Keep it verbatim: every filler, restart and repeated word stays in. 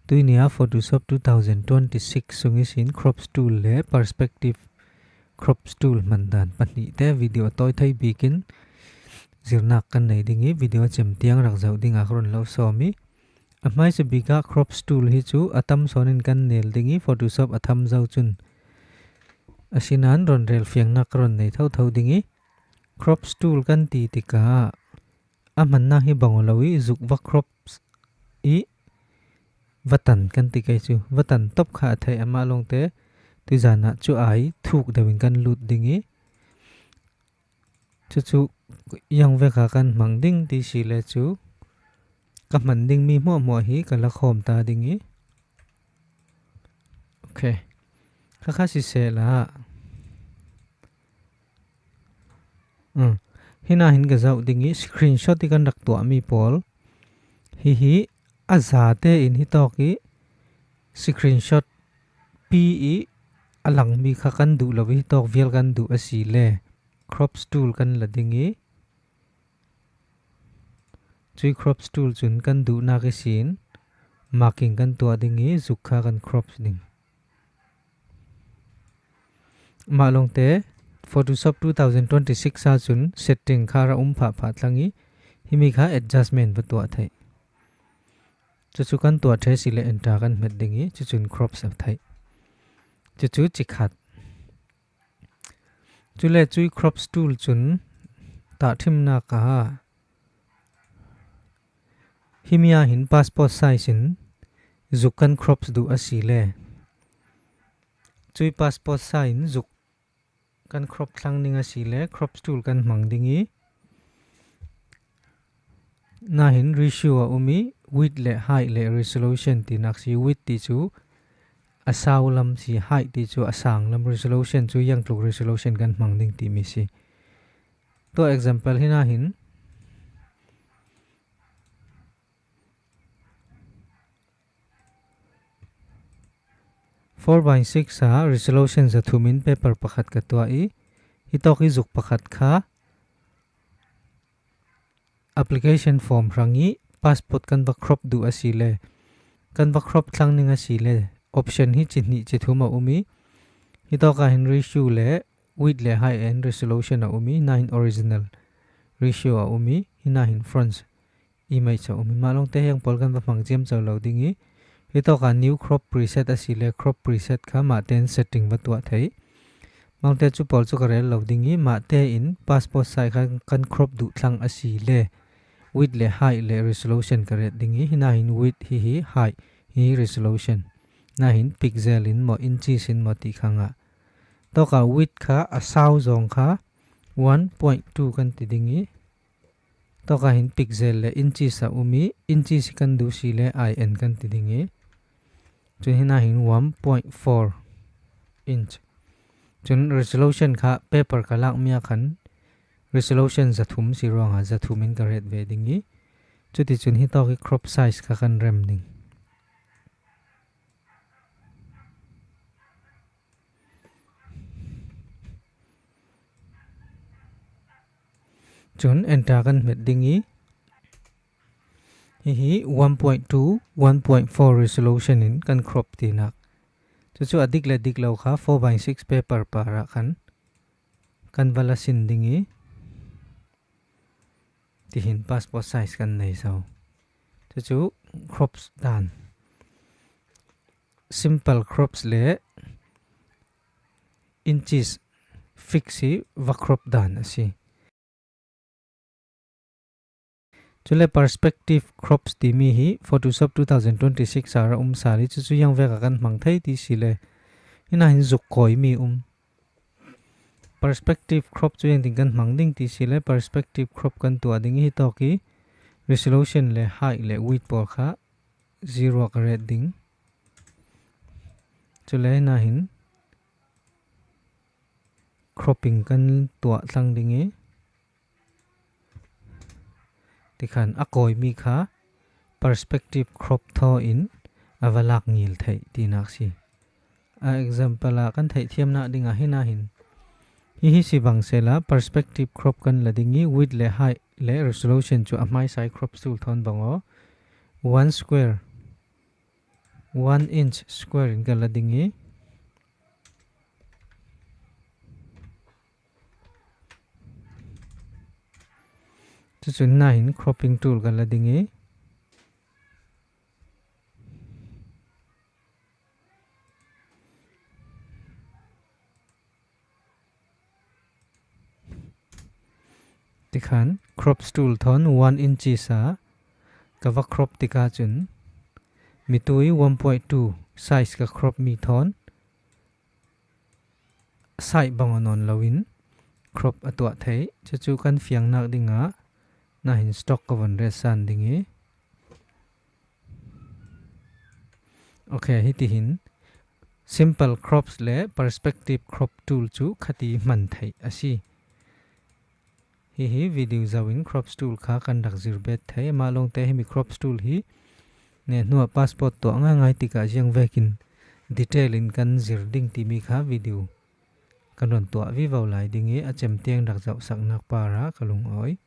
Tuinia Photoshop two thousand twenty-six sung ihsin crops tool le perspective crops tool hman dan pahnihte video a tawi thei bikin zirnak kan nei ding i, video a cem tiang rak zoh dinga ka run lo sawm i. A hmaisa bika crops tool hi cu a tam sawnin kan nel ding i, Photoshop a tham zo cun a sinan run rel fiangnak ka run nei thotho ding i, crops tool kan ti tikah a hmannak hi bang aw lo i, zuk va crops i va tan kan ti kei cu, va tan top kha a theih. Amah lawngte tuizan ah cu ai thuk deuh in kan lut ding i, cucu yang veka kan hmang ding ti si le cu ka hman dingmi hmuahhmuah hi ka la khawm ta ding i, okay, kha kha sisehla, um, hina hin ka zoh ding i, screenshot i kan rak tuahmi pawl hihi a zate in hi tawk i screenshot pi i a langmi kha kan duh lo i, hi tawk vial kan duh a si le crops tool kan la ding i, cui crops tool cun kan duhnak ihsin marking kan tuah ding i, zuk kha kan crops ding. Mah lawngte Photoshop two thousand twenty-six ah cun setting kha ra um phahphah tlang i, himi kha adjustment va tuah theih. Cucu kan tuah ṭhe si le enter kan hmet ding i, cucun crops a theih. Cucu cikhat. Cule cui crops tool cun tahṭhimnak ah himi ah hin passport size in zuk kan crops duh a si le, cui passport size in zuk kan crop thlang ding a si le, crops tool kan hmang ding i, nahin ratio a um i, width le height le resolution tinak si. Width ti cu a sau lam si, height ti cu a sang lam, resolution cu ziangtluk resolution kan hmang ding timi si. Tua example hi nahin four by six ah resolution zathum in paper pakhat ka tuah i, hi tawk i zuk pakhat kha application form hrang i passport kan va crop duh a si le, kan va crop thlang ning a si le, option hi cihnih cithum a um i, hi tawk ah hin ratio le width le height and resolution a um i, nahin original ratio a um i, hi nahin fronts i mai cha um i. Mah lawngte hiang pawl kan va hmang ciamco lo ding i, hi tawk ah new crop preset a si le, crop preset kha mahte in setting va tuah theih. Mah lawngte cu pawl cu ka rel lo ding i, mahte in passport size kha kan crop duh thlang a si le, width le height le resolution ka ret ding i, hi nahin width hihi, height hi resolution, nahin pixel in maw, inches in maw ti kha ngah. Tawk ah width kha a sau zawng kha one point two kan ti ding i, tawk ah hin pixel le inches a um i, inches hi kan duh si le I N kan ti ding i, cun hi nahin one point four inch. Cun resolution kha paper ka lakmi ah khan resolution zathum si ruangah zathum in ka ret ve ding i, cuticun hi tawk i crop size kha kan rem ding. Cun enter kan hmet ding i, hihi one point two, one point four resolution in kan crop tinak. Cucu a dik le dik lo kha four by six paper parah khan kan va la sin ding i, tihin passport size kan nei zo. Cucu crops dan, simple crops le inches fix hi va crop dan a si. Cule perspective crops timi hi Photoshop two thousand twenty-six ah a um sal i, cucu ziang vek ah kan hmang thei ti si le, hi nahin zuk kawimi um. Perspective crop cu ziangtin kan hmang ding ti si le, perspective crop kan tuah ding i, hi tawk i resolution le height le width pawl kha zero ka ret ding. Cule hi nahin cropping kan tuah thlang ding i, tikhan a kawimi kha perspective crop thaw in a va lak ngil theih tinak si. A example ah kan theihthiamnak dingah hi nahin, hihi si bang sehla perspective crop kan la ding i, width le height le resolution cu a hmaisa i crop tool thawn bang aw, one square One inch square in ka la ding i. Chuchun nahin cropping tool ka la ding i. Tikhan crops tool thawn one inches a ka va crop tikah chun mitui one point two size ka crop mi thawn side bang a nawn loin crop a tuah thei. Chuchu kan fiangnak dingah nahin stroke ka von resan ding i. Ok, hitihin simple crops le perspective crop tool chu khati hman theih a si. Hihi video zoin crops tool kha kan rak zir bet thei. Amah lawngte himi crops tool hi ne hnuah passport tuah ngaingai tikah ziang vekin detail in kan zir ding timi kha video kan ron tuah vivo lai ding i, a cem tiang rak zohsaknak parah ka lungawi.